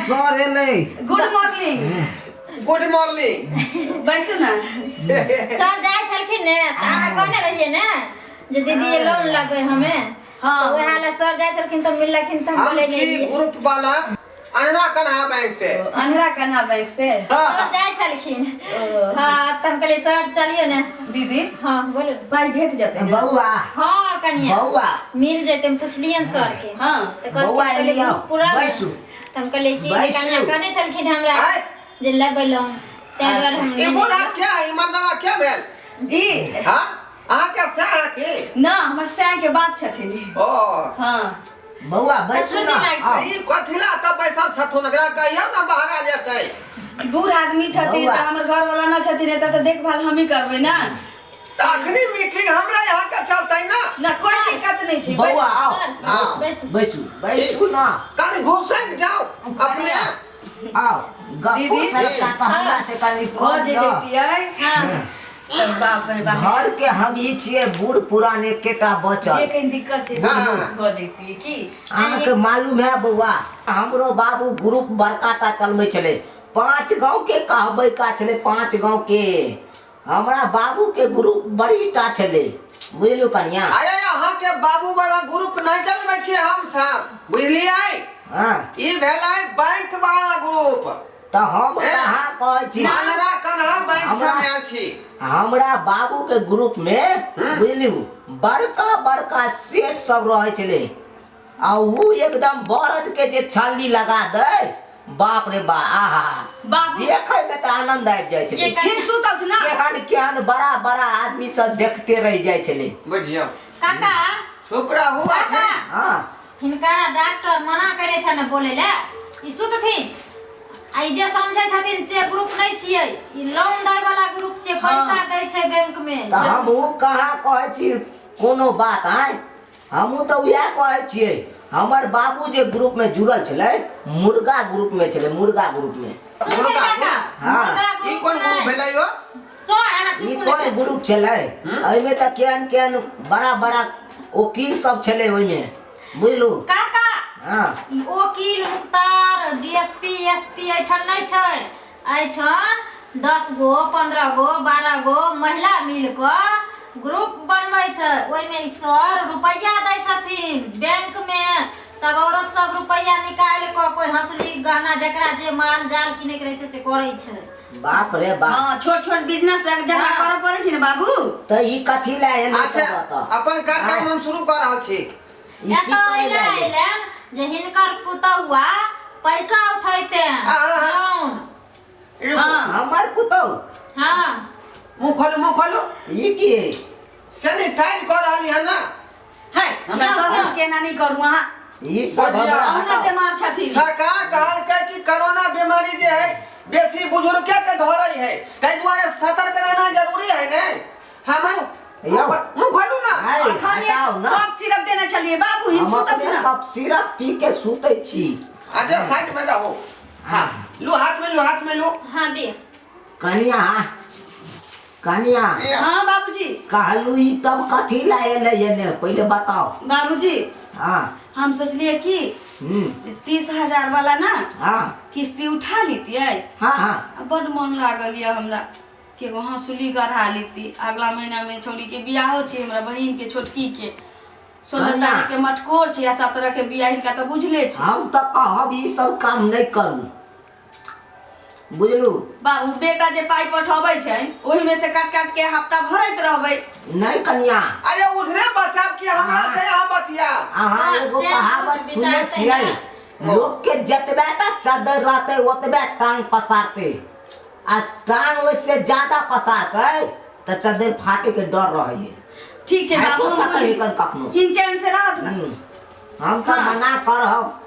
Sir एलै। Good morning. Good morning. बैसू ने। सर जाइ छलखिन ने तऽ अहाँ कहने रहियै ने जे दीदी ये लोन लगबै हमे। हाँ। तऽ उएह लए सर जाइ छलखिन तऽ मिललखिन तऽ हम हम बोले छी नहि ग्रुप वाला अन्हरा कन्हा बैंक से। अन्हरा कन्हा बैंक से। सर जाइ छलखिन। ओ। हाँ, तऽ हम कहलियै सर चलियौ ने। दीदी। हाँ, बोलू ने। पाइ भेट जेतै ने? बौआ। हाँ कनिया। बौआ। मिल जेतै, हम पुछलियनि सर के। हाँ। तऽ कहलखिन बौआ, पहिले एलियौ। ग्रुप पूरा ने। बैसू। तऽ हम कहलियै कि बैसू। कनिया कहने छलखिन हमरा आय। जे लेबै लोन, ताहि दुआरे हम ई बूढ़ा क्या ई मर्दवा क्या भेल? ई हाँ, अहाँ के से की? ना, हमर सैं के बाप छथिन। ओ। हाँ। बौआ बैसू ससुर ना। जी लागि- आउ। ई कथिला तऽ बैसल छथुन, एकरा कहियौ ने बहरा जेतै। बूढ़ आदमी छथिन। बौआ। तऽ हमर घर वाला ना छथिन एतऽ, तऽ देखभाल हमही करबै ना। तऽ अखनी मीटिंग हमरा यहाँ के चलतै ना। ना, कोई दिक्कत नहीं छै। बौआ बैसू। आउ। सर, आउ। बैसू। बैसू, बैसू ना। कनि घुसक जाउ अपने। आउ गप्पो दीदी। सरका तऽ हमरा से कनि भऽ कम जे न। जैतियै हाँ। तऽ बाप रे बाप। घर के हम ई छियै बूढ़ पुरान एकेटा बचल। जे कनि दिक्कत छै से हाँ। भऽ जैतियै की। अहाँके मालूम है बौआ, हमरो बाबू ग्रुप बड़का टा चलबै छलै, 5 गाँव के कहबै का छलै, 5 गाँव के हमरा बाबू के ग्रुप बड़ी टा छलै, बुझलू कनिया। अरे अहाँ के बाबू वाला ग्रुप नहीं चलबै छियै हम सब, बुझलियै? हाँ। ई भेलै बैंक वाला ग्रुप। तऽ हम ए, कहाँ कहै छी। मानरा कन्हा बैंक से हमरा- हम आयल छी। हमरा बाबू के ग्रुप में बुझलू बड़का बड़का सेठ सब रहै छलै, आ ऊ एकदम बरद के जे छल्ली लगा दै, बाप रे बा, आहा। बाबू। देखै में तऽ आनंद आबि जाइ छलै। ये हिन सुतल ना। केहन केहन बड़ा बड़ा आदमी सब देखते रहि जाइ छलै। बुझियौ। काका। चुप रहू। काका। अखन। हाँ। हिनका डॉक्टर मना करे छै ने बोले ले, ई सुतथिन आ ई जे समझै छथिन से ग्रुप नहि छियै, ई लोन दै वाला ग्रुप छै, पैसा दै छै बैंक में। तऽ हमहूँ कहाँ कहै छी कोनो बात आँय, हमहूँ तऽ उएह कहै छियै। हमर बाबू जे ग्रुप में जुड़ल छलै, मुर्गा ग्रुप में छलै, मुर्गा ग्रुप में। सुनबै मुर्गा काका? ग्रुप? हाँ। मुर्गा ई ग्रुप कोन ग्रुप नहि। भेलै यौ? सर, अहाँ ई चुप ने कोन करू। ग्रुप छलै? एहिमे तऽ केहन केहन बड़ा बड़ा वकील सब छलै ओहिमे, बुझलू। काका। हाँ। ई वकील मुख्तार डीएसपी एसपी एहिठाम नहि छै, एहिठाम 10 गो 15 गो 12 गो महिला मिल कऽ ग्रुप बनबै छै, ओहिमे ई सर रुपैआ दै छथिन बैंक मे, तब औरत सब रुपैआ निकालि कऽ कोइ हँसुली गहना जकरा जे माल जाल किनैके रहै छै से करै छै। बाप रे बाप। हाँ, छोट छोट बिजनेस झगड़ा हाँ। करऽ पड़ै छै ने बाबू। तऽ ई कथी लए एलै? अच्छा। तऽ बता। अपन कार्यक्रम हम शुरू कऽ रहल छी। ई की एतऽ करै अइला लए एलै? अइलन जे हिनकर पुतहुआ पैसा उठैते हाँ। लोन। रुकू। हाँ। हमर पुतहु? हाँ। मुँह खोलू, मुँह खोलू। ई की? सैनिटाइज कऽ रहली है ना। है, हमरा ना, ससुर ना। के एना नहीं करू अहाँ। ई सब बढ़िया। हमरा अहुना हटाउ। बीमार छथिन। सरकार कहलकै कि कोरोना बीमारी जे है बेसी बुजुर्ग के धरै है, ताहि दुआरे सतर्क रहना जरूरी है ने। हमर यौ। मुँह खोलू ना। आइ, अखन हटाउ ना। कफ सिरप देने छलियै बाबू, हिन हम सुतत अपने ना। कफ सिरप पी के सुतै छी। अच्छा, साइड में रहो। हाँ। लू हाथ में, लू हाथ में लू। हाँ दे। कनिया, कनिया। हाँ बाबूजी। कहलू ई तब कथी लए एलै एने, पहिले बताओ। बाबूजी। हाँ। हम सोचलिए कि 30,000 वाला ना हाँ। किस्ती उठा लीतियै। हाँ, हाँ। आ बड मन लागल यऽ हमरा कि एगो हँसुली गढ़ा लीती। अगला महीना में छौड़ी के बियाहो छै, हमरा बहिन के छोटकी के 16 कन्या। तारीख के मटकोर छै आ 17 के बियाह, हिनका तऽ बुझले छै। हम तऽ कहब ई सब काम नहि करू, बुझलू। बाबू, बेटा जे पाइ पठबै छै ओहिमे से काट काट के हफ्ता भरैत रहबै। नहीं कन्या। अरे उधरे बचाव कि हमरा से यहाँ बतिया। अहाँ सर, एगो जे कहावत हम सुनै विचारते छियै, हैं। लोक के जतबे टा चद्दर रहतै ओतबे टांग पसारतै, आ टांग ओहिसे ज्यादा पसारतै तऽ चद्दर फाटे के डर रहैए। ठीक छै बाबू, फाटो हम सकै बुझि हिकन कखनो। हिन चैन से रहत ने। हम तऽ हाँ। मना करब,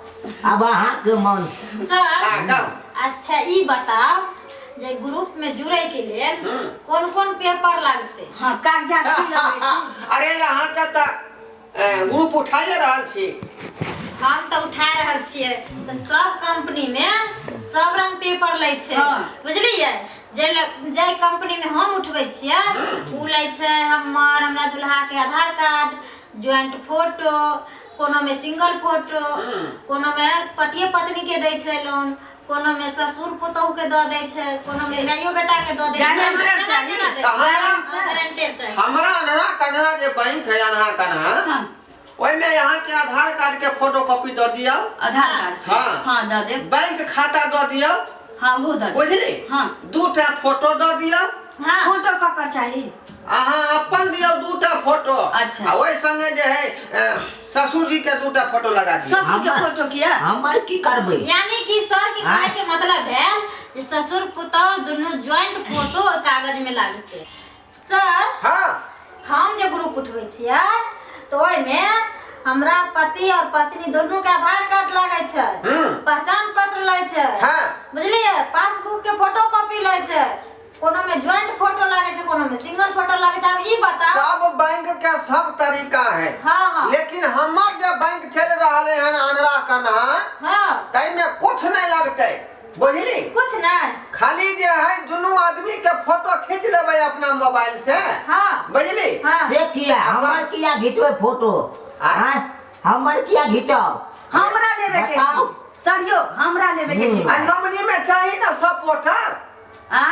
अब अहाँके मन। सर। हाँ, कहू। अच्छा ई बताओ जे ग्रुप में जुड़े के लेल कौन कौन पेपर लागते? हाँ, कागजात की लगै छै? अरे अहाँ के तऽ ग्रुप उठाइए रहल छी। हम तऽ उठा रहल छियै, तऽ सब कंपनी में सब रंग पेपर लै छै। हाँ। बुझलियै, जे जाहि कंपनी में हम उठबै छियै उ लै छै हमर हमरा दुल्हा के आधार कार्ड, ज्वाइंट फोटो, कोनो में सिंगल फोटो, कोनो में पतिये पत्नी के दै छै लोन, कोनो में ससुर पुतोह के दऽ दै छै, कोनो में माइयो बेटा के दऽ दै छै। गारंटर चाही। केना दै तऽ छै? गारंटर चाही। हमरा अनहा कन्हा जे बैंक है अनहा कन्हा, ओहिमे अहाँके आधार कार्ड के फोटो कॉपी दऽ दियौ। आधार कार्ड? हाँ। हाँ, दऽ देब। बैंक खाता दऽ दियौ। हाँ, ओहो दऽ देब। बुझली? हाँ। दूटा फोटो दऽ दियौ। हाँ। फोटो ककर चाही? अहाँ अपन दियौ दूटा फोटो। अच्छा। आ ओहि संगे जे है ससुर जी के दूटा फोटो लगा दियौ। ससुर के फोटो किया? हमर की करबै? यानी कि सर के हाँ। कहै के मतलब भेल जे ससुर पुतौह दुनू ज्वाइंट फोटो कागज में लागतै। सर, हाँ। हम जे ग्रुप उठबै छियै तऽ ओहिमे हमरा पति और पत्नी दुनू के आधार कार्ड लागै छै, पहचान पत्र लै छै, बुझलियै, पासबुक के फोटो कॉपी लै छै, कोनो में ज्वाइंट फोटो लागै छै, कोनो में सिंगल फोटो लागै छै। आब ई बताउ। सब बैंक के सब तरीका है। हाँ, हाँ। लेकिन हमर जे बैंक चल रहल है अनरा कन्हा, ताहिमे कुछ नहीं लगतै, बुझली? कुछ नहीं। खाली जे है दुनू आदमी के फोटो खींच लेबै अपना मोबाइल से। बुझली? से किया? हमर किया घिचबै फोटो? आँय? हमर किया घिचब? हमरा लेबे के बताउ। छै सर यौ, हमरा लेबे के छै। आ नॉमिनी में चाही ना सपोर्टर? आ?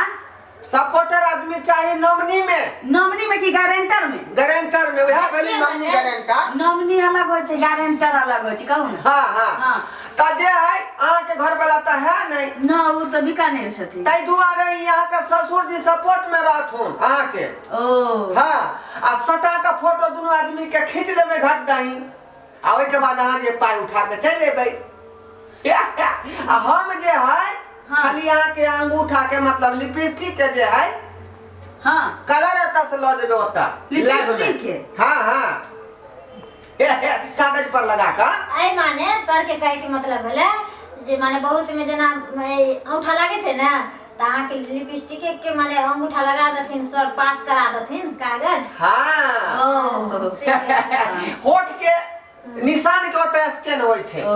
सपोर्टर आदमी चाही नॉमिनी में। नॉमिनी में की गारंटर में? गारंटर में, वएह भेलै नॉमिनी गारंटर। नॉमिनी अलग होइ छै, गारंटर अलग होइ छै, कहू ने। हाँ, हाँ। हाँ। तऽ जे है अहाँके घर वाला तऽ है नहीं न, ओ तऽ बीकानेर छथिन। ताहि दुआरे ई अहाँके ससुर जी सपोर्ट में रहथुन अहाँके। ओ। हाँ, आ सटा के फोटो दुनू आदमी के खींच लेबै घट दही, आ ओहिके बाद अहाँ जे पाइ उठा के चलि एबै। आ हम जे है खाली अहाँके अंगूठा के मतलब लिपस्टिक के जे है कलर एतऽ से लऽ जेबै ओतऽ लिपस्टिक के? हाँ, हाँ, कागज पर लगा कऽ। एहि माने सर के कहे के मतलब भेलै जे माने बहुत में जेना औंठा लागै छै ने, तऽ अहाँके लिपस्टिक के माने अंगूठा लगा देथिन सर, पास करा देथिन कागज। हाँ। ओ, से कहै छै। होठ के निशान के ओतऽ स्कैन होइ छै। ओ।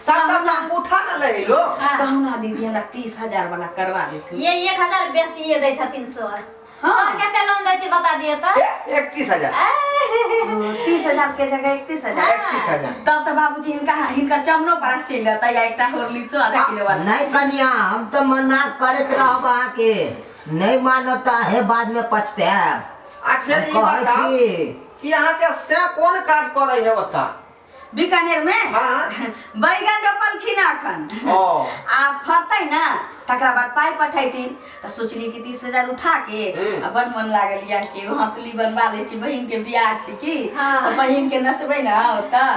सात टा अंगूठा न लही लो। हाँ। कहू ना दीदी, हमरा 30,000 वाला करवा देथुन। ये 1000 बेसी दै छथिन सर। हाँ। सर, कते लोन दै छी बता दिअ तऽ। 31,000। 30,000 के जगह 31,000। 31,000। तब तऽ बाबूजी हिनका हिनकर चमनो परास चलि रहता या एकटा हॉर्लिक्सो आधा किलो वाला। नहीं कनिया, हम तऽ मना करैत रहब अहाँके, नहीं मानब तऽ अहें बाद में पछतायब। अच्छा, हम ई कहै बताउ छी कि अहाँके से कोन काज करै है ओतऽ? बीकानेर में? हाँ। बैगन रोपलखिन अखन। ओ। आ फड़तै ना तकरा बाद पाइ पठैथिन, तऽ सोचली कि 30,000 उठा के आ बड मन लागल या कि एगो हंसुली बनवा लै छी, बहिन के बियाह छी की, तऽ बहिन के नचबै ने ओतऽ।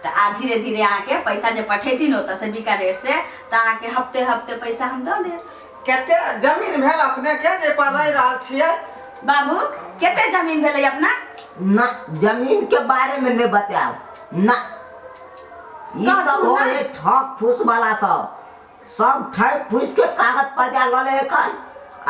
तऽ आ धीरे धीरे अहाँके पैसा जे पठैथिन ओतऽ से बीकानेर से, तऽ अहाँके हफ्ते हफ्ते पैसा हम दऽ देब। कते जमीन भेल अपने के जे पर रहि रहल छियै? बाबू, कते जमीन भेलै अपना? ना, जमीन के बारे में नहीं बतायब ना। ई कहतू सब ना। हो है ठक फूस वाला, सब सब ठक फूस के कागज पर जा लले है, कल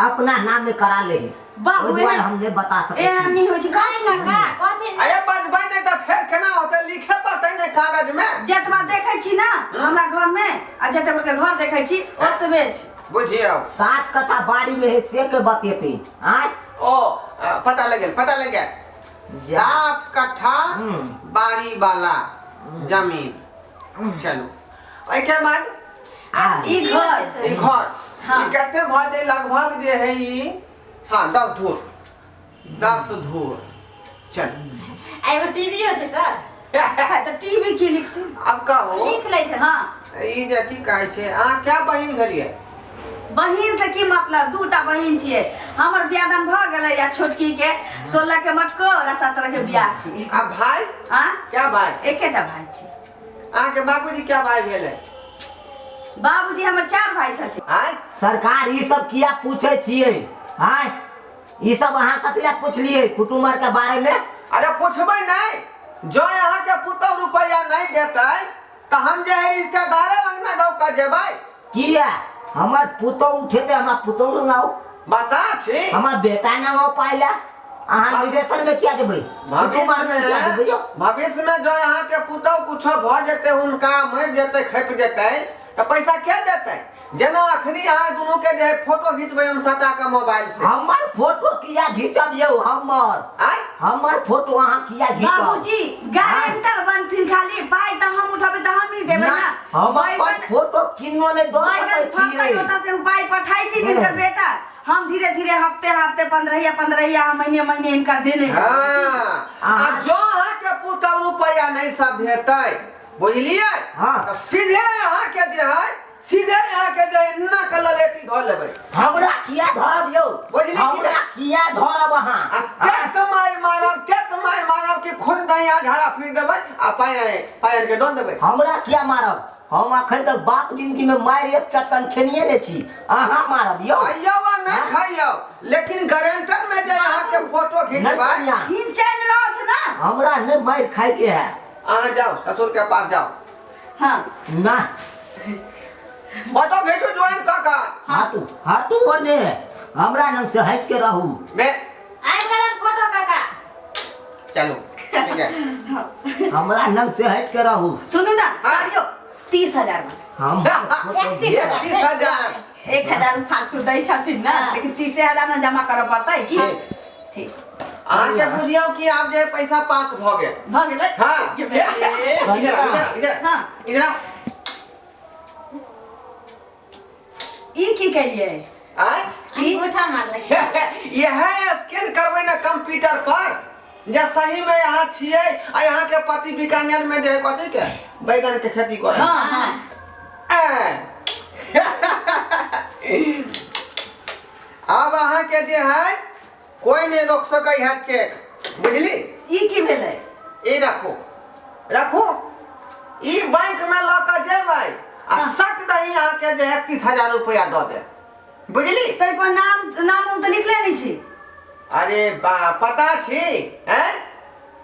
अपना नाम में करा ले है। बाबू, ओहि दुआरे एहन हम नहीं बता सकै एहन छी। नहि होइ छै। नहि काका, कहथिन। अरे बजबै नहि तऽ फेर केना होतै? लिखे पड़तै ने कागज में। जतबा देखै छी ना हमरा घर में आ जतबा के घर देखै छी ओतबे छै। बुझियौ। 7 कट्ठा बाड़ी में है से के बतेते आय? ओ, पता लग गेल, पता लग गेल। जा। 7 कट्ठा बाड़ी वाला जमीन। चलू, ओहिके बाद आ, ई घर। ई घर। हाँ। ई कते भऽ जाइ लगभग जे है ई? हाँ, 10 धूर, 10 धूर। चल। आ एगो टीवीओ छै सर। तऽ टीवी की लिखतै? अब कहू। लिख लै छै। हाँ। ई जे की कहै छै, अहाँ क्या बहिन भेलियै? बहिन से की मतलब, दूटा बहिन छियै हमर। बियाह दान भऽ गेलै आ छोटकी के 16 के मटकोर आ 17 के बियाह छी। आ भाई? आ? क्या भाई? एकेटा भाई छी। अहाँके बाबूजी क्या भाई भेलै? बाबूजी हमर चार भाई छथिन। आँय? सरकार, ई सब किया पूछै छियै? आँय, ई सब अहाँ कथी लए पुछलियै कुटुम्ब आर के बारे में? अरे पूछबै नहि, जँ अहाँके पुतहु रुपैआ नहि देतै तऽ हम जे है रिश्तेदारे लग ने दऽ कऽ जेबै। किया? हमर पुतहु उठेतै हमरा पुतहु लग आउ। बता छी। हमर बेटा न आउ पाइ लए, अहाँ रिलेशन में किया जेबै? कुटुम्ब आर में किया जेबै यौ? भविष्य में जँ अहाँके पुतहु कुछो भऽ जेतै, हुनका मरि जेतै, खपि जेतै, तऽ पैसा के देतै? जेना अखनी अहाँ दुनू के जे है फोटो घिचबै हम सटा के मोबाइल से। हमर फोटो किया घिचब यौ हमर? आय? हमर फोटो अहाँ किया घिचब? बाबूजी गारंटर बनथिन, खाली पाइ तऽ हम उठेबै तऽ हम ही देबै ना। हम अपन बैगन फोटो चिन्हो नहि दऽ बैगन सकै फड़तै छियै। ओतऽ से उपाय पठाइथिन हिनकर बेटा, हम धीरे धीरे हफ्ते हफ्ते पंद्रहिया पंद्रहिया महीने महीने हिनका देने जायब। हाँ, आ अहाँ जो अहाँके पुतहु रुपैआ नहि सधेतै, बुझलियै? हाँ। तऽ सीधे अहाँके जे है, सीधे अहाँके जे है एना के ललेटी धऽ लेबै। हमरा किया धरब यौ? बुझली कि हमरा नहि? किया धरब अहाँ? आ केत मारि मारब, केत मारि मारब कि खुद दहिया झाड़ा फिर देबै आ पाय पायल के दऽ देबै। हमरा किया मारब? हम अखन तक बाप जिंदगी में मारि एक चट्टन खेनिए ने छी, अहाँ मारब यौ? खाइयौ आ नहि खाइयौ, लेकिन गारंटर में जे अहाँके फोटो नहि घिचबै। कनिया, हिंचैन रहत ना। हमरा नहि मारि खाइके है। अहाँ जाओ ससुर के पास जाओ। हाँ। ना। फोटो घिचू ज्वाइन कऽ कऽ। हटू हटू ओने, हमरा लग से हटि के रहू। मैं आबि गेलन फोटो काका। चलू ठीक है। हमरा लग से हटि के रहू। सुनू ना। हाँ। सरियो 30,000 में। हम 31,000। 31,000। 1,000 फालतू दै छथिन ना, हाँ। लेकिन 30,000 में जमा करऽ पड़तै की? ठीक। ठीक। अहाँके बुझियौ कि आब जे पैसा पास भऽ गेल। भऽ गेलै। हाँ। इधर इधर इधर। हाँ। इधर आओ। ई की केलियै? आय? अंगूठा मारलक। यह स्कैन करबै ना कंप्यूटर पर जे सही में यहाँ छियै आ यहाँ के पति बीकानेर में जे है कथी के बैगन के खेती करे। हाँ, हाँ। आब अहाँ के जे है कोई नहीं रोक सकै है चेक, बुझली? ई की भेलै? ई रखू रखू, ई बैंक में लऽ कऽ जेबै आ सट दही अहाँ के जे है 30,000 रुपया दऽ दे, बुझली? ताहि पर नाम नाम उम तऽ लिखले नहि छी। अरे बा पता छी हैं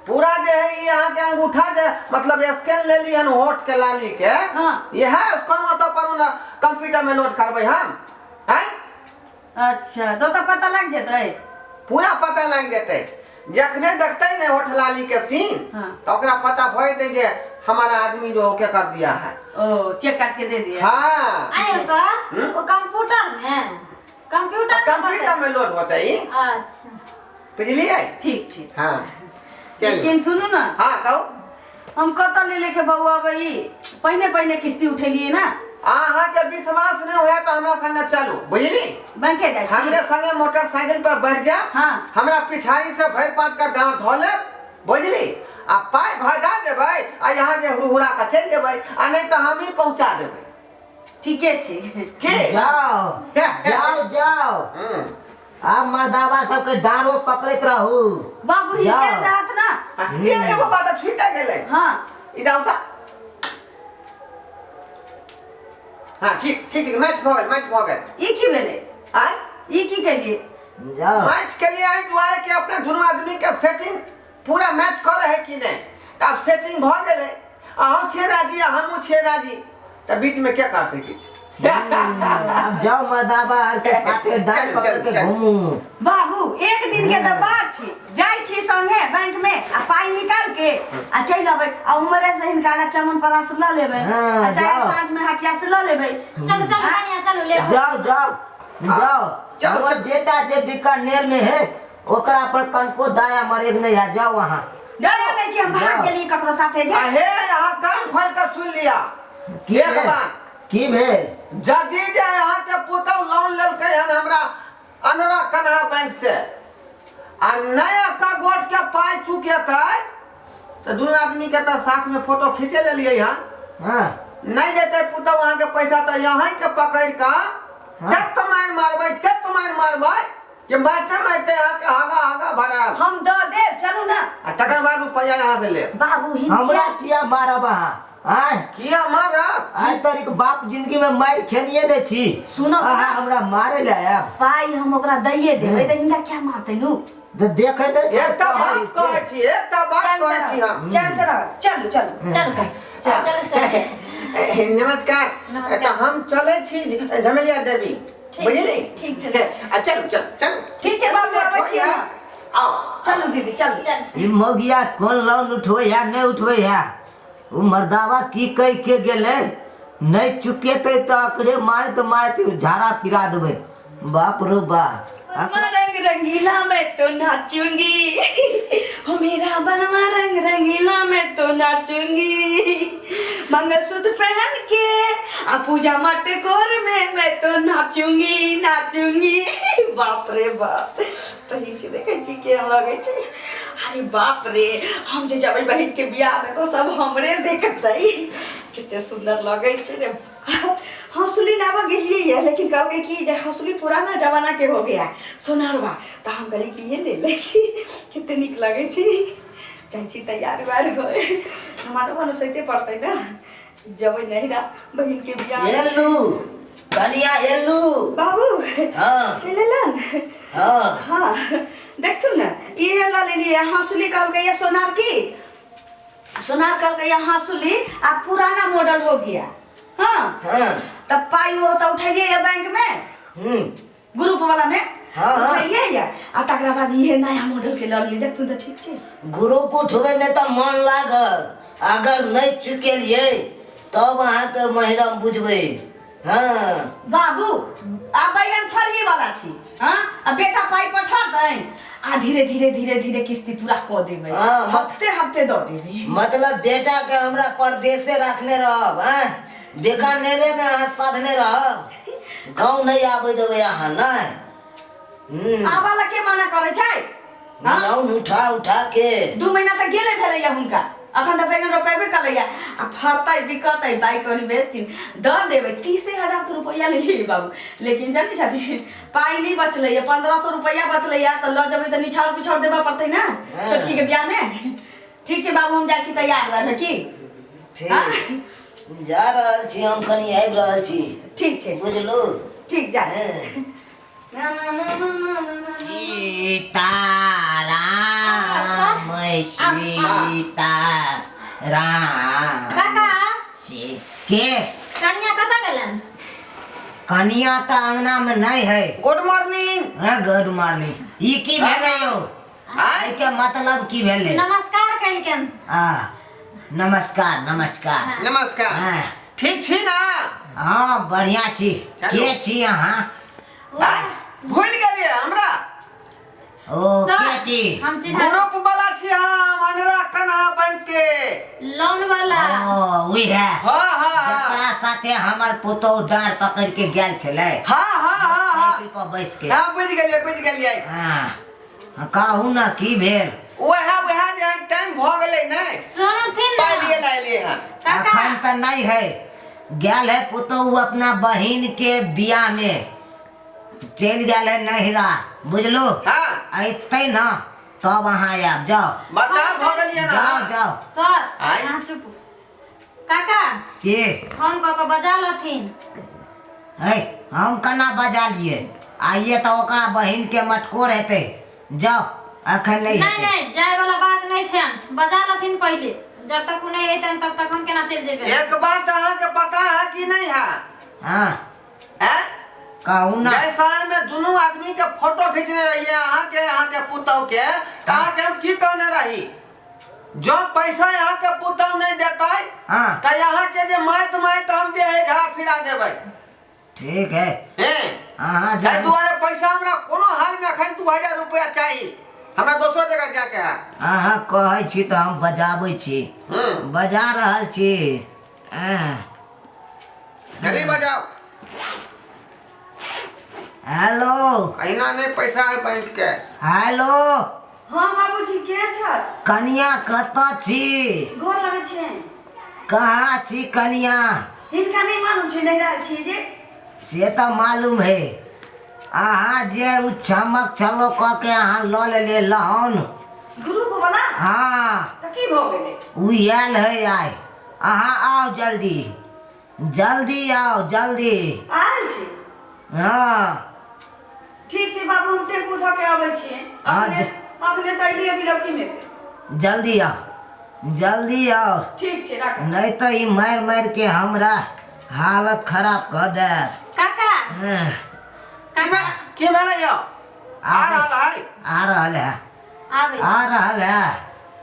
पूरा जे है ई अहाँ के अंगूठा जे मतलब स्कैन ले ली हन होठ के लाली के। हाँ। यह स्कैन ओतऽ पर ना कंप्यूटर में लोड करबै हम हैं। अच्छा तो तऽ पता लग जेतै? पूरा पता लग जेतै, जखने देखतै ने होठ लाली के सीन। हाँ। तो ओकरा पता भऽ जेतै जे हमारा आदमी जो ओके कर दिया है। ओ चेक काट के दे दिया। हाँ। आयो सर। हम्म? वो कंप्यूटर में, कंप्यूटर में कंप्यूटर में लोड होतै ई। अच्छा। बुझलियै? ठीक छै। हाँ चलू। लेकिन सुनू ना। हाँ कहू। हम कतऽ ले लेके बौआ अबै? पहिने पहिने किस्ती उठेलियै ना। अहाँके विश्वास नहि होय तऽ हमरा संगे चलू, बुझली? बैंके जाइ छी। हमरे संगे मोटरसाइकिल पर बैठ जा। हाँ। हमरा पिछाड़ी से भरि पाँच का डाँड़ धऽ लेब, बुझली? आ पाइ भजा देबै आ यहाँ जे हुरहुरा कऽ चलि जेबै, आ नहि तऽ हमही पहुँचा देबै। ठीके छै। की? जाओ जाओ जाओ। हम्म। आब मर्दाबा सबके डाँड़ो पकड़ैत रहू। बाबू ही जाओ। चल रहत ना। आ, ये एगो बात छूटि गेलै। हाँ। इधर उठा। हाँ ठीक ठीक ठीक, मैच भऽ गेल, मैच भऽ गेल। ई की भेलै? आँय? ई की केलियै? जाओ। मैच के लिए एहि दुआरे कि अपने दुनू आदमी के सेटिंग पूरा मैच करै है कि नहि, तऽ आब सेटिंग भऽ गेलै, अहूँ छियै राजी आ हमहूँ छियै राजी, तऽ बीचमे के करतै किछु? अब जाओ मर्दाबा आर के साथे डाँड़ चल, पकड़ चल, के चल। घूमू। बाबू एक दिन के तऽ बात छी, जाइ छी संगे बैंक में आ पाइ निकाल के आ चलि अबै, आ उमरे से हिनका ला चमन परास लऽ लेबै। हाँ, आ चाहे जाओ। साँझ में हटिया से लऽ लेबै। चलू चलू कनिया चलू ले। जाओ जाओ जाओ। चलो, हमर चलो। बेटा जे बीकानेर में है ओकरा पर कनको दाया मरेग नहीं है, जाओ वहाँ। जाया नहीं छी, हम भाग जाओ। गेली ककरो साथे आ जा। हे यहाँ कान खोल के सुन लिया। की एक भेल? बात। की भेल? यदि जे अहाँ के पुतहु लोन लेलकै हन हमरा अनरा कन्हा बैंक से आ नया का गोट के पाइ चुकेतै तऽ दुनू आदमी के तऽ साथ में फोटो खींचे लेलियै हन। हाँ। नहीं देतै पुतहु अहाँ के पैसा तऽ यहाँ के पकड़ कऽ हाँ। तत मारि मारबै, तत मारि मारबै कि मारते मारते अहाँ के हागा हागा भराब। हम दऽ देब, चलू ना। आ तकर बाद रुपैआ यहाँ से लेब। बाबू हिनके हमरा किया मारब अहाँ? आँय? किया मारब? आइ तरीक बाप जिंदगी में मारि खेनिए ने छी। सुनब ना। अहाँ हमरा मारे ले आयब? पाइ हम ओकरा दैये देबै तऽ हिनका क्या मारतै नु? तऽ देखै नहि छी। एकटा बात कहै छी, एकटा बात चैन से कहै छी रह, हम। चैन से रह, चलू चलू। चलू चलू सर। नमस्कार। नमस्कार। तऽ हम चलै छी झमेलिया देवी, ठीक, बुझली? ठीक छै सर। आ चलू चलू चलू। ठीक छै बाबू, आबै छी हम। आउ। चलू दीदी चलू। चल। ई मौगिया कोन लोन उठबै है नहि उठबै है, ओ मर्दावा की कहि के गेलै? नहि चुकेतै तऽ अकरे मारैत मारैत झाड़ा फिरा देबै। बाप रो बाप। बनवा रंग रंगीला मैं तो नाचूंगी, हो मेरा बनवा रंग रंगीला मैं तो नाचूंगी, मंगलसूत्र पहन के आ पूजा मटकोर में मैं तो नाचूंगी नाचूंगी। बाप रे बाप, पहिर के देखै छी केहन लगै छै। अरे बाप रे, हम जे जेबै बहिन के बियाह में तो सब हमरे देखतै, कते सुंदर लगै छै रे। हंसुली लाबऽ गेलियै ये, लेकिन कहलकै कि जे हंसुली पुराना जमाना के हो गया सोनारवा, तऽ हम कहलियै कि ये ले लै छी, कते नीक लगै छै। जाइ छी तैयार उयार होय, सामान उमान सैते पड़तै ने, जेबै नैहरा बहिन के बियाह। एलू कनिया एलू। बाबू। हाँ। चलि एलन। हाँ। हाँ देखथुन ने, इहे लऽ लेलियै हंसुली, कहलकै ये सोनार की सोनार, कहलकै ये हंसुली आब पुराना मॉडल हो गया। हाँ। हाँ। तब पाई हो तऽ उठेलियै ये बैंक में, ग्रुप वाला में। हाँ, हाँ। उठेलियै ये आ तकरा बाद इहे नया मॉडल के लऽ लेलियै। देखथुन तऽ ठीक छै। ग्रुप उठबै में तऽ मन लागल, अगर नहि चुकेलियै तब अहाँके महिरम बुझबै। हाँ। बाबू आ बैगन फरिये वाला छी। हाँ आ बेटा पाई पठा दैन आ धीरे धीरे धीरे धीरे किस्ती पूरा कऽ देबै। हाँ, हफ्ते हफ्ते दऽ देबै। मतलब बेटा के हमरा परदेसे रखने रहब हैं, बीकानेरे में अहाँ साधने रहब, गाँव नहीं आबै देबै अहाँ नहीं। आबऽ ला के मना करै छै? हाँ? लोन उठा उठा के 2 महीना तऽ गेले भेलैया हुनका, अखन तऽ बैगन रोपेबे कलैया आ फड़तै बिकतै बाइक करी बेचथिन दऽ देबै। 30,000 तऽ रुपैआ लेलियै बाबू, लेकिन जानै छथिन पाइ नहि बचलैया, 1500 रुपैआ बचलैया, तऽ लऽ जेबै तऽ निछाउर पिछाउर देबऽ पड़तै ने छोटकी के बियाह में। ठीक छै बाबू, हम जाइ छी तैयार भऽ की। ठीक, जा रहल छी हम, कनि आबि रहल छी। ठीक छै। बुझलू? ठीक, जा। सीताराम सीताराम। काका। सी के कनिया कतऽ गेलन? कनिया तऽ अंगना में नहीं है। Good morning. हाँ गुड मॉर्निंग। ई की भेलै यौ? आय के मतलब की भेलै? नमस्कार कलकन। आ नमस्कार नमस्कार। नमस्कार। हाँ। ठीक छी ना? हाँ बढ़िया छी। चलू। के छी अहाँ? आय, भूल गेलियै हमरा? ओ सर, के छी? हम चिन्हा ग्रुप वाला छी हम, अनरा कन्हा बैंक के लोन वाला। ओ उहे। हाँ हाँ हाँ। जकरा साथे हमर पुतोहु डाँड़ पकड़ के गेल छलै। हाँ हाँ हाँ हाँ। साइकिल पर बैस के। हाँ बुझि गेलियै बुझि गेलियै। हाँ हाँ, कहू ने की भेल? वएह वएह जे टाइम भऽ गेलै ने, सुनथिन पाइ लिए ना लायलियै हँ। काका। अखन तऽ नहीं है, गेल है पुतोहु अपना बहिन के बियाह में, चलि गेल है नैहरा, बुझलू? हाँ। अयतै न तब अहाँ आयब। जाओ। बता भऽ गेलियै ना? जाओ जाओ। सर आँय? अहाँ चुप। काका के फोन कऽ के बजा लथिन। है हम केना बजा लियै? आइए तऽ ओकरा बहिन के मटकोर हेतै। जाओ अखन नहीं नहीं हेतै। नहीं, जाय वाला बात नहीं छै, बजा लथिन पहिले, जब तक उ नहीं अयतन तब तक हम केना चलि जेबै? एक बात अहाँके पता है कि नहीं है? हाँ। हैं? कहू ना। जै समय में दुनू आदमी के फोटो खींचने रहिए अहाँके अहाँके पुतहु के, तऽ अहाँके हम की कहने रही? जो पैसा यहाँ के पुतहु नहीं देतै हाँ। तऽ यहाँ के जे माइत माइत हम जे है घड़ा फिरा देबै। ठीक है। हैं? अहाँ ताहि जाउ। दुआरे पैसा हमरा कोनो हाल में अखन 2000 रुपया चाही, हमरा दोसर जगह जाके है। अहाँ कहै छी तऽ हम बजाबै छी। बजा रहल छी। हाँ। जल्दी बजाओ। हेलो। अहिना नहीं पैसा है बैंक के। हेलो। हाँ बाबूजी के छत? कनिया कतऽ छी? घर लगे छै। कहाँ छी कनिया? हिनका नहीं मालूम छै, नैहरा छी जे। से तऽ मालूम है, अहाँ जे उ चमक छलो कऽ के अहाँ लऽ लेलियै लहन ग्रुप वाला। हाँ। तऽ की भऽ गेलै? उ आयल है आइ, अहाँ आउ जल्दी जल्दी आउ जल्दी। आयल छी? हाँ। ठीक छै बाबू, हम टेम्पू धऽ के अबै छी। हाँ, अखने अखने तऽ अयलियै बिलौकी में से। जल्दी आउ जल्दी आउ। ठीक छै राखू। नहीं तऽ ई मारि मारि के हमरा हालत खराब कऽ देत। काका। हाँ, की भेल की भेलै यौ? आ रहल है। आ रहल है। आबै आ रहल है।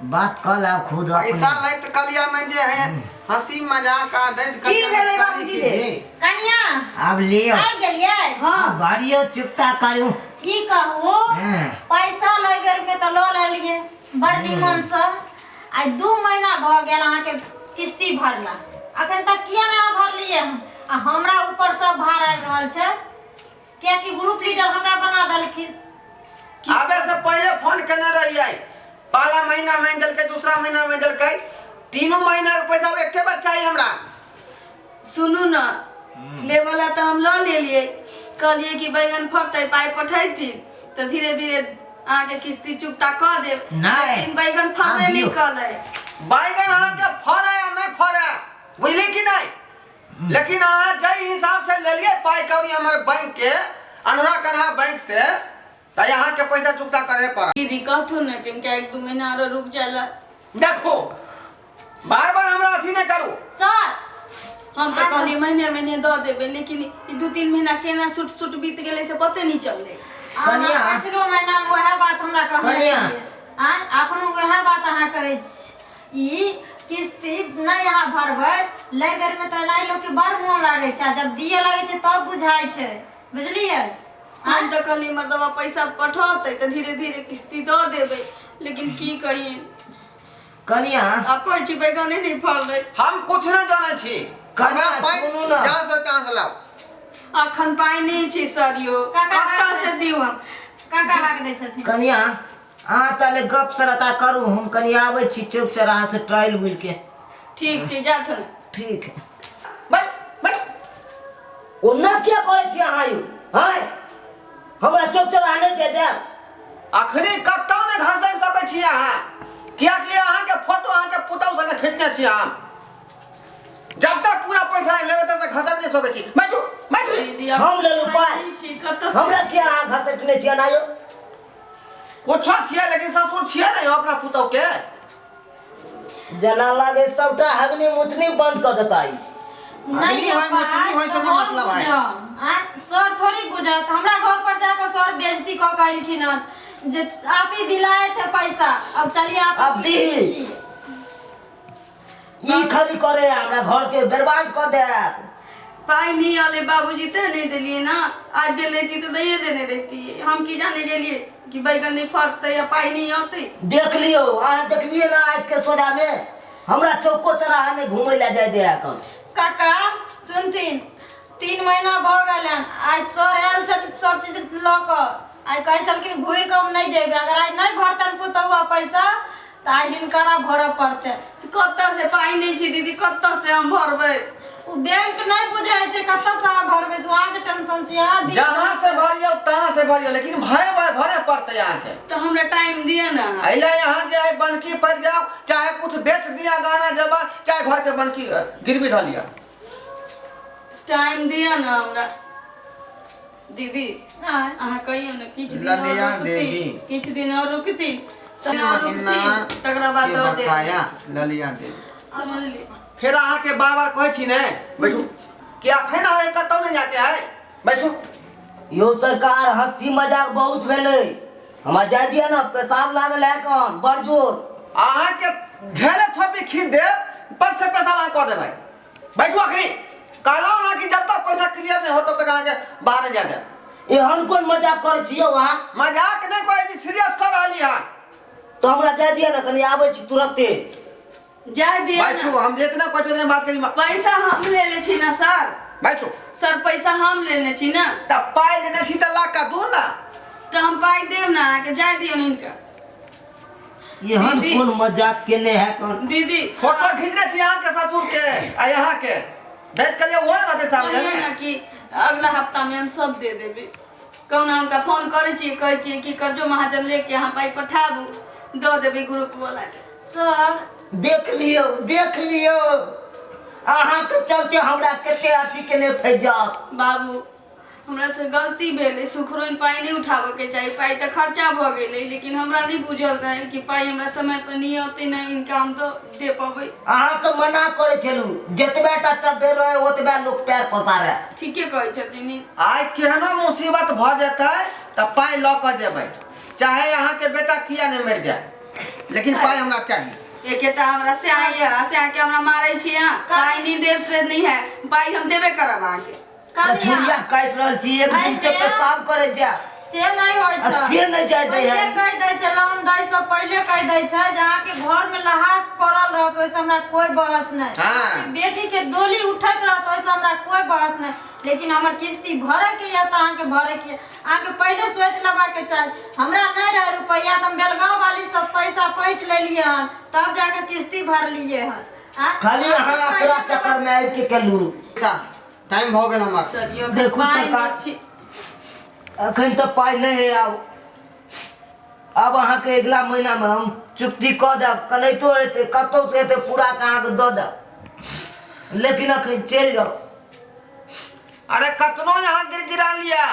बात कऽ लाब खुद पैसा अपने। लैत कलिया में जे है हंसी मजाक आ दैत की कलिया में भेलै करी बाबूजी की रे? भी। कनिया आब लियौ आबि गेलियै हाँ भरियौ चुकता करू की कहू हँ। पैसा लै बेर में तऽ लऽ लेलियै बड़ निमन से आइ 2 महीना भऽ गेल अहाँके किस्ती भरला अखन तक किया नहि अहाँ भरलियै हन आ हमरा ऊपर सब भार आबि रहल छै कियाकि ग्रुप लीडर हमरा बना देलखिन। आबे से पहले फोन केने रहियै, पहला महीना में देलकै, दूसरा महीना में देलकै, तीनों महीना के पैसा एके बार चाहिए हमरा। सुनू ने, लेवला तऽ हम लऽ लेलियै, कहलियै कि बैगन फड़तै पाइ पठैथिन तऽ धीरे धीरे अहाँके किस्ती चुकता कऽ देब। नहि। लेकिन बैगन फड़बे आब नहि दियौ। कलै। बैगन अहाँके फड़े या नहि फड़े बुझली कि नहि, लेकिन अहाँ जाहि हिसाब से लेलियै पाइ कौड़ी हमर बैंक के अनरा कन्हा बैंक से, तऽ अहाँके पैसा चुकता करे पड़त। दीदी कहथुन ने कि इनका 1-2 महीना आरो रुक जाला। देखो, बार बार हमरा अथी नहि करू। सर, हम तऽ कहलियै महीने महीने दऽ देबै, लेकिन ई 2-3 महीना केना सुट सुट बीत गेलै से पते नहि चललै। कनिया। अहाँ पछिलो महीना में वएह बात हमरा कहने कनिया। रहियै। आँय, अखनो वएह बात अहाँ करै छी। ई किस्ती नहि अहाँ भरबै लै बेरमे तऽ एनाही लोकके बड़ मोन लागै छै, आ जब दिअ लागै छै तब बुझाइ छै, बुझलियै? हम तऽ कहलियै मर्दबा पैसा पठौतै तऽ धीरे धीरे किस्ती दऽ देबै, लेकिन की कहियै। कनिया। आब कहै छी बैगने नहि फड़लै। हम कुछ नहि जानै छी। कनिया, हमरा पाइ सुनू ने। जहाँ से तहाँ से लाउ। अखन पाइ नहि छै सर यौ। काका, कतऽ से दियौ हम? काका हाक दै छथिन। कनिया, अहाँ ताले गप सराता करू, हम कनि आबै छी चौक चौराहा से टहल बुलि के। ठीक छै, जाथुन। ठीक है। बैठ बैठ। ओना किया करै छी अहाँ यौ? आँय, हमरा चौक चौराहा नहि जाय देब। अखनी कतौ नहि घसरि सकै छी अहाँ, कियाकि अहाँके फोटो अहाँके पुतहु संगे खींचने छी हम। जब तक पूरा पैसा नहि लेबै तब तक घसरि नहि सकै छी। बैठू बैठू। दीदी, आब हम लेलहुँ पाइ। नहि छी, कतऽ से? हमरा किया अहाँ घसटने छी एना यौ? कुछो छियै लेकिन ससुर छियै ने यौ अपना पुतहु के। जेना लागे सबटा हगनी मुतनी बंद कऽ देता ई। अग्नि होय, मुतनी होय से नहि मतलब है। आँय, सर थोड़ी बुझत। हमरा घर पर जाकर सर बेइज्जती कऽ के अयलखिन हन जे आप ही दिलाए थे पैसा, अब चलिए आप। अब दी। ई खाली करे हमरा घर के बर्बाद कऽ देत। पाइ नहि आले बाबूजी तें नहि देलियै ने। आबि गेल रहिती तऽ दैए देने रहिती। हम की जाने गेलियै कि बैगन नहि फड़तै या पाइ नहि औतै। देख लियौ, अहाँ देखलियै ने आँखि के सोझा मे, हमरा चौको चौराहा नहि घूमै लए जाय दे एखन। काका सुनथिन, 3 महीना भऽ गेल हन। आइ सर आयल छन सब चीज लऽ कऽ। आइ कहै छलखिन घुरि कऽ हम नहि जेबै, अगर आइ नहि भरतनि पुतहुआ पैसा तऽ आइ हिनकरा भरऽ पड़तै। तऽ कतऽ से पाइ नहि छै दीदी, कतऽ से हम भरबै? ओ बैंक नहि बुझै छै कतऽ से अहाँ भरबै, से अहाँके टेंशन छै। अहाँ दियौ। जहाँ से भरियौ तहाँ से भरियौ, लेकिन भय भय भरे पड़तै अहाँके। तऽ हमरा टाइम दिअ ने अहाँ। एहि अहाँ जे है बनकी पड़ि जाओ, चाहे कुछ बेच दिया गहना जेवर, चाहे घर के बनकी गिरवी धऽ लिअ। टाइम दिअ ने हमरा दीदी। हाँ। अहाँ कहियौ ने, किछु दिन और ललिया रुकती, देवी। किछु दिन और रुकती तीन तऽ महीना रुकती तकरा बाद के दऽ देब। बकाया ललिया देवी। समझली? फेर अहाँके बार बार कहै छी ने बैठू, कि अखन अहाँके कतौ नहि जाके है, बैठू। यो सरकार, हंसी मजाक बहुत भेलै, हमरा जाय दिअ ने, पेशाब लागल है कन बड़ जोर। अहाँके ढेले थोपी खींच देब पर से पैसा अहाँ कऽ देबै। बैठू। अखनी कहलहुँ ना कि जब तक पैसा क्लियर नहीं हो तब तक अहाँके बाहर नहीं जाय देब। एहन कोन मजाक करै छी यौ अहाँ? मजाक नहि कहै छी, सीरियस कऽ रहली हन। तऽ हमरा जाय दिअ ने, कनि आबै छी तुरन्ते। जाय दिअ बैठू। ने। हम जितना कहै छी उतने बात करी। पैसा हम लेले छी ने सर। बैठू। सर, पैसा हम लेने छी ने। तऽ पाइ लेने छी तऽ ला कऽ दू ने। तऽ हम पाइ देब ने अहाँके, जाय दियौ ने हिनका। एहन दीदी। कोन मजाक केने है कन? दीदी। फोटो खींचने छी अहाँके ससुर के आ यहाँ के दैत करिए, ओहो ने रहतै सामने। कहियौ ने ने कि अगला हफ्ता में हम सब दे देबै। कहुना हुनका फोन करै छियै, कहै छियै कि कर्जो महाजन लेके अहाँ पाइ पठाबू, दऽ देबै ग्रुप वाला के। सर। देख लियौ, देख लियौ, अहाँके चलते हमरा कते अथी केने फैल जात। बाबू, हमरा से गलती भेलै, सुखरोइन पाइ नहि उठाबऽके चाही। पाइ तऽ खर्चा भऽ गेलै, लेकिन हमरा नहि बुझल रहै कि पाइ हमरा समय पर नहि औतै, नहि इनका हम दऽ दे पबै। अहाँके मना करै छलहुँ, जतबे टा चद्दर रहै ओतबे लोक पैर पसारे। ठीके कहै छथिन ई। आइ केहनो मुसीबत भऽ जेतै तऽ पाइ लऽ कऽ जेबै, चाहे अहाँके बेटा किया नहि मरि जाय। लेकिन पाइ हमरा चाही। एकेटा हमरा स्याह यऽ, आ स्याह के हमरा मारै छी अहाँ। पाइ नहि देब से नहि है, पाइ हम देबे करब अहाँके। कछुरिया काटि रहल छी, एक दिन से पेशाब करे जा से नहीं होइ आ छै। से नहि जाय दै है। पहिले कहि दै छै, लोन दै से पहिले कहि दै छै जे अहाँके घर में लहास पड़ल रहत ओहिसँ हमरा कोई बहस नहि। हाँ। बेटी के डोली उठैत रहत ओहिसँ हमरा कोई बहस नहि, लेकिन हमर किस्ती भरे के यऽ तऽ अहाँके भरे के यऽ। अहाँके पहिले सोचि लेबाक चाही। हमरा नहि रहै रुपैआ तऽ हम बेलगांव वाली सब पैसा पैंच लेलियै हन, तब जाके किस्ती भरलियै हन। आँय? खाली अहाँ एकरा चक्कर में आबि के केलू। टाइम भऽ गेल हमर। सर यौ, देखू पाइ सरकार। नहि छी। अखन तऽ पाइ नहि है। आब आब अहाँके अगिला महीनामे हम चुक्ति कऽ देब, कनैतो हेतै, कतहुसँ हेतै, पूरा कऽ अहाँके दऽ देब, लेकिन अखन चलि जाउ। अरे कतनो यहाँ गिड़गिड़ा लिया,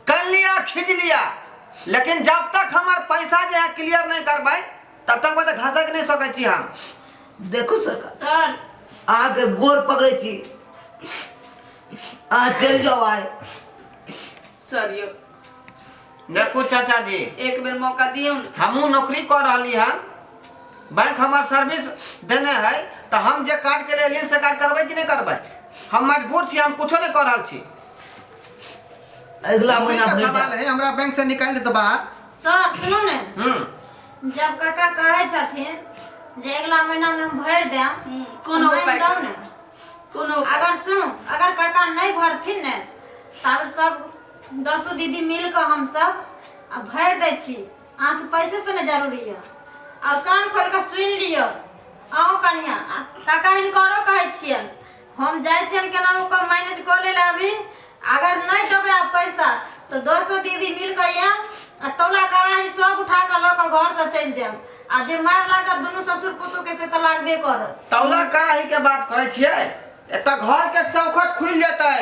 कर लिया, खींच लिया, लेकिन जब तक हमर पैसा जे है क्लियर नहीं करबै तब तक मतलब घसक नहीं सकै छी हम। देखू सरकार। सर, अहाँके गोर पकड़ै छी, अहाँ चलि जाउ आइ। सर यौ, देखू चाचा जी, एक बेर मौका दियौ ने। हमहूँ नौकरी कऽ रहली हन, बैंक हमर सर्विस देने है, तऽ हम जे काज के लिए से काज करबै कि नहि करबै? हम मजबूर छी, हम कुछो नहि कऽ रहल छी। अगिला नौकरी महीना का भरि सवाल देब। है, हमरा बैंक से निकालि देत बाहर। सर सुनू ने। हम्म। जब काका कहै छथिन जे अगिला महीनामे हम भरि देब, कोनो मानि उपाय जाउ ने। कोनो अगर सुनू, अगर काका नहि भरथिन ने तब सब दसो दीदी मिल कऽ हम सब आ भरि दै छी। अहाँके पैसे से ने जरूरी यऽ। आ कान खोलि कऽ सुनि लियौ अहूँ कनिया आ काका, हिनकरो कहै छियनि, हम जाइ छियनि केनाहु कऽ मैनेज कऽ लै लए अभी। अगर नहि देबै आब पैसा तऽ दसो दीदी मिल कऽ आयब आ तौला कड़ाही सब उठा कऽ लऽ कऽ घरसँ चलि जायब, आ जे मारि लागत दुनू ससुर पुतोहके से तऽ लागबे करत। तौला कड़ाही के बात करै छियै, एतऽ घर के चौखट खुलि जेतै,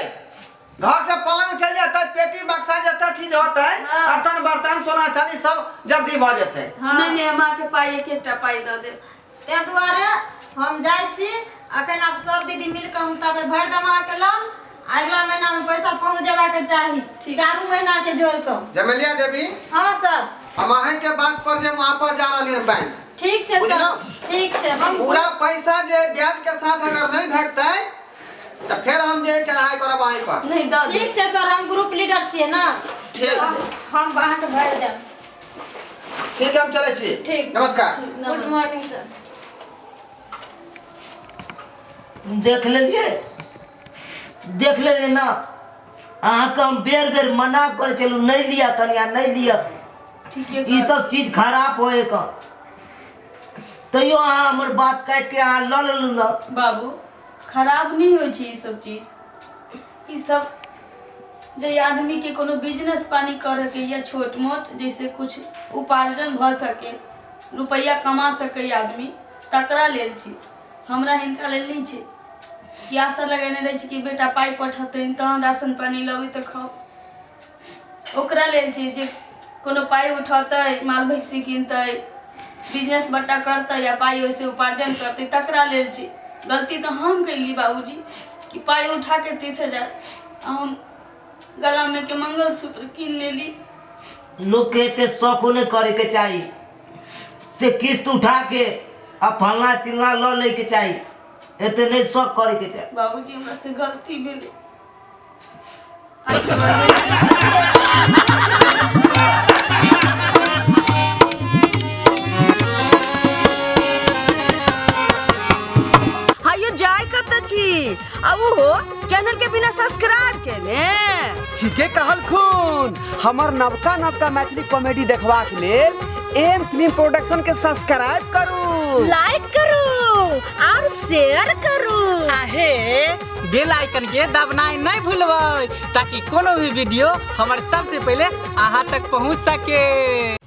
घर से पलंग चलि जेतै, पेटी बक्सा जते चीज होतै, हाँ। बर्तन बर्तन सोना चांदी सब जल्दी भऽ जेतै। हाँ। नहि नहि, हम अहाँके पाइ, एक एकटा पाइ दऽ देब। ताहि दुआरे हम जाइ छी अखन। आब सब दीदी मिल कऽ हम ताबे भरि देब अहाँके लोन, आ अगिला महीना में पैसा पहुँच जेबाक चाही। ठीक। चारू महीना के जोड़ कऽ। जमेलिया देवी। हाँ सर। हम अहीं के बात पर जे वापस जा रहलियै हन बैंक। ठीक छै सर। बुझलहुँ? ठीक छै, हम पूरा पैसा जे ब्याज के साथ अगर नहीं भेटतै तऽ फेर हम जे चढ़ाई करब अहीं पर। नहि, दऽ देब। ठीक छै सर, हम ग्रुप लीडर छियै ने। ठीक। हम अहाँके भरि देब। ठीक है, हम चलै छी। ठीक। नमस्कार। Good morning sir. देख लेलियै, देख लेलियै ने? अहाँके हम बेर बेर मना करै छलहुँ, नहि लिअ कनिया, नहि लिअ। ठीके। ई सब चीज खराब होए कऽ, तैयो अहाँ हमर बात काटि के अहाँ लऽ लेलहुँ ने। बाबू, खराब नहि होइ छै ई सब चीज। ई सब जे आदमी के कोनो बिजनेस पानी करैके या छोट मोट जैसे कुछ उपार्जन भऽ सके, रुपैआ कमा सकै आदमी, तकरा लेल छी। हमरा हिनका लेल नहि छै कि आशा लगेने रहै छी कि बेटा पाइ पठेतनि तहन राशन पानी लेबै तऽ खाउ। ओकरा लेल छी जे कोनो पाइ उठेतै, माल भैंसी किनतै, बिजनेस बट्टा करतै या पाइ ओहिसँ उपार्जन करतै, तकरा लेल छी। गलती तऽ हम केली बाबूजी कि पाइ उठाके 30,000 आ हम गलामे के मंगलसूत्र कीन लेली। लोकके एते शौको नहि करैके चाही से किस्त उठा के आ फलना चिलना लऽ लैके चाही। एते नहि शौक करैके चाही। बाबूजी, हमरा से गलती भेलै। हायो, जाय कत छी आ उहो चैनल के बिना सब्सक्राइब केने? ठीके कहलखुन। हमर नवका नवका मैथिली कॉमेडी देखबाक लेल एम फिल्म प्रोडक्शन के सब्सक्राइब करू, लाइक करू और शेयर करू। आहे बेल आइकन के दबनाइ नहि भूलबै, ताकि कोनो भी वीडियो हमर सबसे पहिले अहाँ तक पहुँच सके।